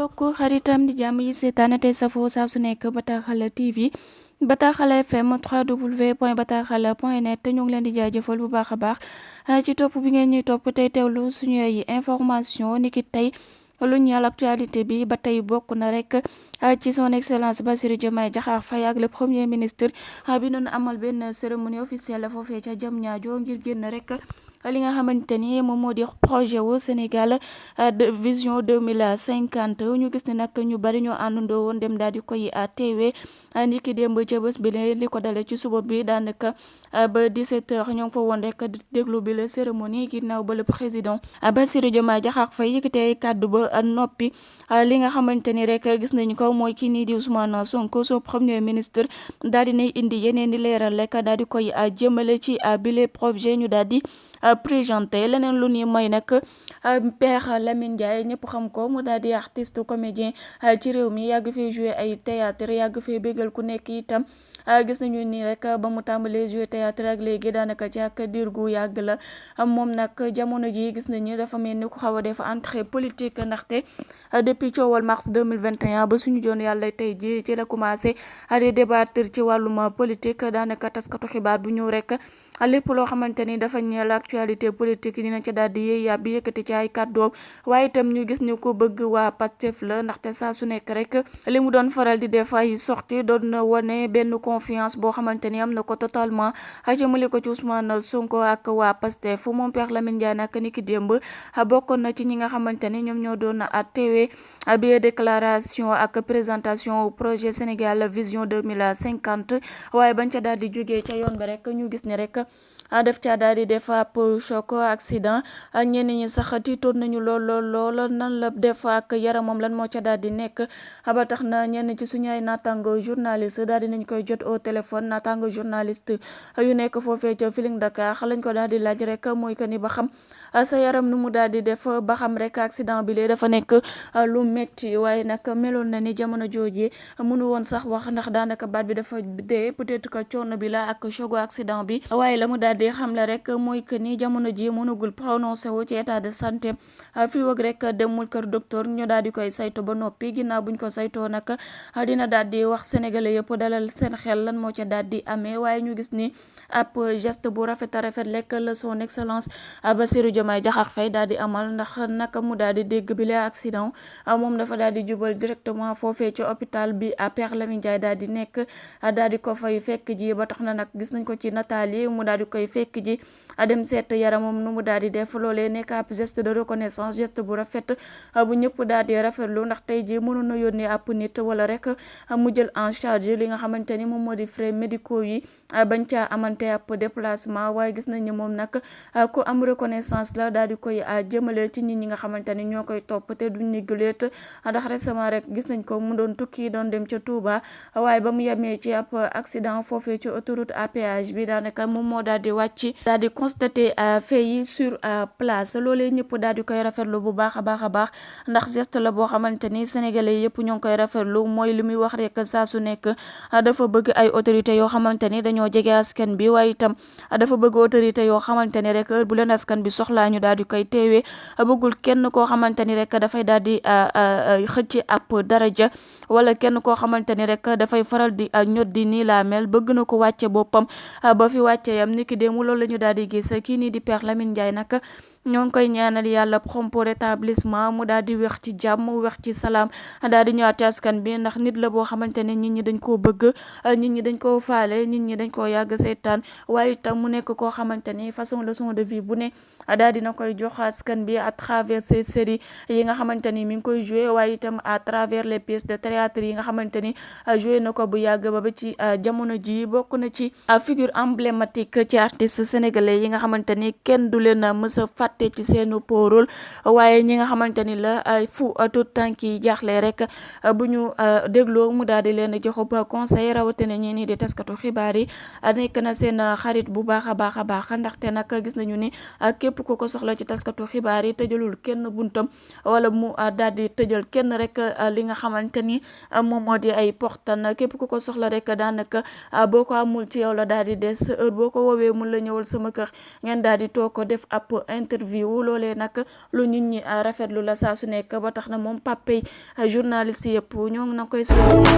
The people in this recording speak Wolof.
mbokk xaritam di jàmm yi seetaan tey safoo saa su nekk Bataaxal TV Bataaxal FM www.bataaxal.net ñu ngi leen di jaajëfal bu baax a baax ci topp bi ngeen ñuy topp tey teewlu suñu ay information niki tey lu ñeel actualité bi ba tey bokk na rek ci son excellence Bassirou Diomaye Diakhar Faye ak le premier ministre bi noonu amal benn cérémonie officielle foofee ca Diamniadio ngir génn rek li nga xamante ni moom moo di projet wu Sénégal de vision 2050 ñu gis ne nag ñu bari ñoo àndandoo woon dem daal di koy teewee ni ki démb ca bés bi li ko dale ci suba bi daanaka ba 17h ñoo ngi fa woon rek di déglu bi la cérémonie ginnaaw ba le président Bassirou Diomaye Diakhar Faye yëkkatee kàddu ba noppi li nga xamante ni rek gis nañu ko mooy kii nii di Ousmane Sonko so premier ministre daal di nay indi yeneen di leeral rek daal di koy jëmale ci bile projet ñu daal di présenté leneen lu ni mooy nag Père Lamine Ndiaye ñëpp xam ko mu daal di artiste comédien ci réew mi yàgg fee jouer ay théâtre yàgg fee bégal ku nekk itam gis nañu ni rek ba mu tàmbalee jouer théâtre ak léegi daanaka ci ak diir gu yàgg la moom nag jamono ji gis nañu dafa mel ni ku xaw a def entrée politique ndaxte depuis coowal mars 2021 ba suñu joon yàlla tey ji ci la commencé di débattre ci wàllum politique daanaka taskatu xibaar bu ñëw rek lépp loo xamante ni dafa ñeel actualité politique dina ca daal di yéey yàbbi yëkkati ci ay kàddoom waaye itam ñu gis ñu ko bëgg waa Pastef la ndaxte saa su nekk rek li mu doon faral di def ay sortie doon na wane benn confiance boo xamante ni am na ko totalement jëmale ko ci Ousmane Sonko ak waa Pastef moom Père Lamine Ndiaye nag ni ki démb bokkoon na ci ñi nga xamante ni ñoom ñoo doon teewee bi déclaration ak présentation projet Sénégal vision 2050 waaye bañ ca daal di jógee ca yoon ba rek ñu gis ne rek def ca daal di def ab choc accident ñenn ñi sax tiitoon nañu lool nan la def ak yaramam lan moo ca daal di nekk ba tax na ñenn ci suñu ay naataango journaliste daal di nañ koy jot au téléphone naataango journaliste yu nekk foofee ca Feeling Dakar lañ ko daal di laaj rek mooy que ni ba xam sa yaram nu mu daal di def ba xam rek accident bi lee dafa nekk lu metti waaye nag meloon na ni jamono jooje mënu woon sax wax ndax daanaka baat bi dafa dee peut-être que coono bi la ak choc accident bi waaye la mu daal di xam la rek mooy que ni jamono ji mënugul prononcé wu ci état de santé fii wag rek demul kër docteur ñu daal di koy sayto ba noppi ginnaaw buñ ko saytoo nag dina daal di wax sénégalais yëpp dalal seen xel lan moo ca daal di amee waaye ñu gis ni ab geste bu rafet a rafet lekk la son excellence Bassirou Diomaye Diakhar Faye daal di amal ndax naka mu daal di dégg bi la accident moom dafa daal di jubal directement foofee ci hôpital bi Père Lamine Ndiaye daal di nekk daal di ko fay fekk ji ba tax na nag gis nañ ko ci nataal yi mu daal di koy fekk ji dem seet yaramam nu mu daal di def loolee nekk ab geste de reconnaissance geste bu rafet bu ñëpp daal di rafetlu ndax tey ji mënoon na yónnee ab nit wala rek mu jël en charge li nga xamante ni moom moo di frais médicaux yi bañ caa amante ab déplacement waaye gis nañ ni moom nag ku am reconnaissance la daal di koy jëmale ci nit ñi nga xamante ni ñoo koy topp te duñ ni guleet ndax récemment rek gis nañ ko mu doon tukki doon dem ca Touba waaye ba mu yemee ci ab accident foofee ci autoroute à péage bi daanaka moom moo daal di wàcc daal di constater fait yi sur place loolee ñëpp daal di koy rafetlu bu baax a baax ndax geste la boo xamante ni sénégalais yëpp ñoo ngi koy rafetlu mooy li muy wax rek saa su nekk dafa bëgg ay autorités yoo xamante ni dañoo jege askan bi waaye itam dafa bëgg autorité yoo xamante ni rek heure bu leen askan bi soxlaa ñu daal di koy teewee bëggul kenn koo xamante ni rek dafay daal di xëcc ab daraja wala kenn koo xamante ni rek dafay faral di ñot di nii laa mel bëgg na ko wàcce boppam ba fi wàcce yam niki démb loolu la ñu daal di gis kii nii di Père Lamine Ndiaye nag ñoo ngi koy ñaanal yàlla prompt rétablissement mu daal di wex ci jàmm wex ci salaam daal di ñëwaat ci askan bi ndax nit la boo xamante ne nit ñi dañ koo bëgg nit ñi dañ koo faale nit ñi dañ koo yàgg seetaan waaye itam mu nekk koo xamante ni façon leçon de vie bu ne daal dina koy jox askan bi à travers ces séries yi nga xamante ni mi ngi koy joué waaye itam à travers les pièces de théâtre yi nga xamante ni joué na ko bu yàgg ba ci jamono ji bokk na ci figure emblématique ci artistes sénégalais yi nga xamante ni kenn du leen mës a fàtte ci seenu rôle waaye ñi nga xamante ni la fu tout tànk yi jaaxle rek bu ñu dégloo mu daal di leen joxub conseil rawatina ñi nii di taskatu xibaar yi nekk na seen xarit bu baax a baax ndaxte nag gis nañu ni képp ku ko soxla ci taskatu xibaar yi tëjalul kenn buntam wala mu daal di tëjal kenn rek li nga xamante ni moom moo di ay portan képp ku ko soxla rek daanaka boo ko amul ci yow la daal di des heure boo ko woowee mun la ñëwal sama kër ngeen daal di toog ko def ab interview loolee nag lu nit ñi rafetlu la saa su nekk ba tax na moom papay journaliste yëpp ñoo ngi na koy souhaité